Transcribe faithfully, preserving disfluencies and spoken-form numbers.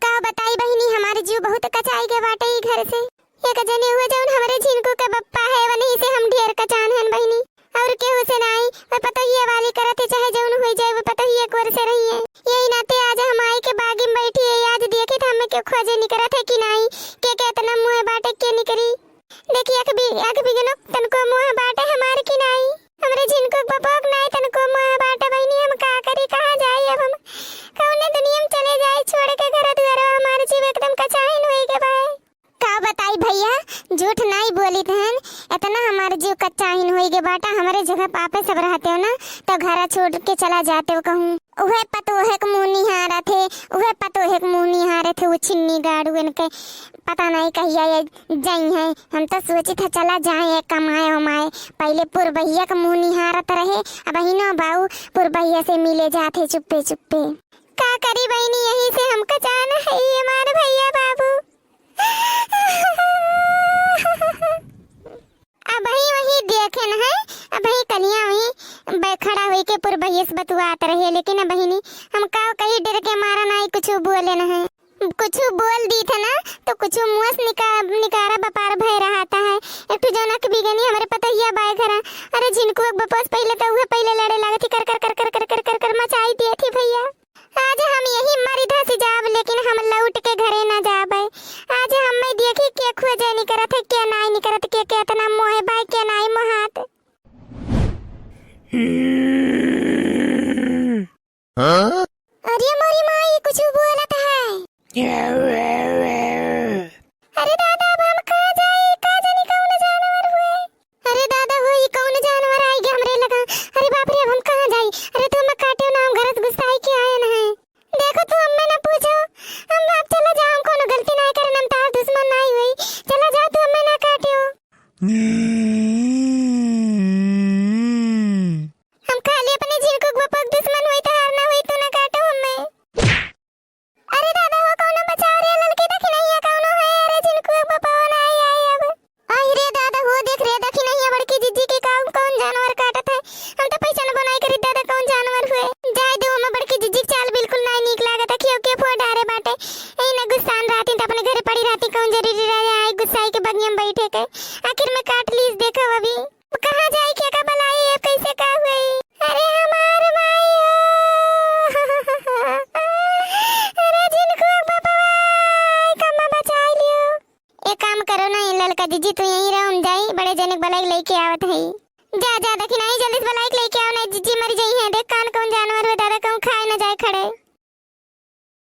का बताई बहिनी, हमार जीव बहुत कचाई गए बाटे ई घर से। एक जने हुए जौन हमरे झिनकू के बप्पा है, वनही से हम ढेर कचान हन बहिनी, और केहू से नाई। वह पतोहिया वाली करत है, चाहे जौन हुई जाए, वह पतोहिया कोर से रही है। यही नाते आज हम आई के बागी में बैठी है, आज देखी त हमें के खोजे निकरत है कि नाई, के के इतना मुँह बाटे के निकरी। देखी अख बि-, अख बिगनो तनको मुँह बाटे हमार कि नाई, हमरे झिनकू के बपोक नाई तनको मुँह बाटे बहिनी, हम का करी, कहाँ जाई अब हम, कौने दुनिया में चले जाई छोड़ के घर दुआर, हमार जीव एकदम कचाहिन होई गए बाय। का बताई भैया, झूठ नाई बोलित हन, इतना हमार जीव कचाहिन होई गए बाटा। हमरे जगह पापे सब रहते हो ना, तो घर छोड़ के चला जाते हो कहूँ। उहे पतोहे के मुँह निहारत है, उहे पतोहे के मुँह निहारत है, वो छिन्नी गाड़ू इनके पता नाई कहिया ये जई है। हम तो सोचित है चला जाए, ये कमाए उमाए। पहले पुरबहिया के मुँह निहारत रहे, अब हिनो बाऊ पुरबहिया से मिले जात है चुप्पे चुप्पे। का करी बहिनी, यही से हमका जाना है ये हमार भैया बाबू। अबही वही देखे न है, अबही कलिया वही बै-, खड़ा होई के पुरबहिया से बतुआत रहे, लेकिन अबही नी, हम का कही, डर के मारा नाई कुछ बोले न है। कुछ बोल दी थे ना, तो कुछ मुँह से निका-, निकारा बपार भय रहता है। एक ठो जौन अख बिगनी हमरे पतोहिया बाय घरा, अरे झिनकू एक बपोस पहले तो उहे पहले लड़े लागत थी, कर कर कर कर कर कर कर कर मचाई दिए थी भैया। आज हम यही मरी धसी जाब, लेकिन हम लौट के घरे ना जाबे। आज हमें देखी के खोजे निकरत है, के नाई निकरत, के, के इतना मोहे बाय, के नाई मोहात। हाँ? अरे मोरी माई, कुछ बोलत है।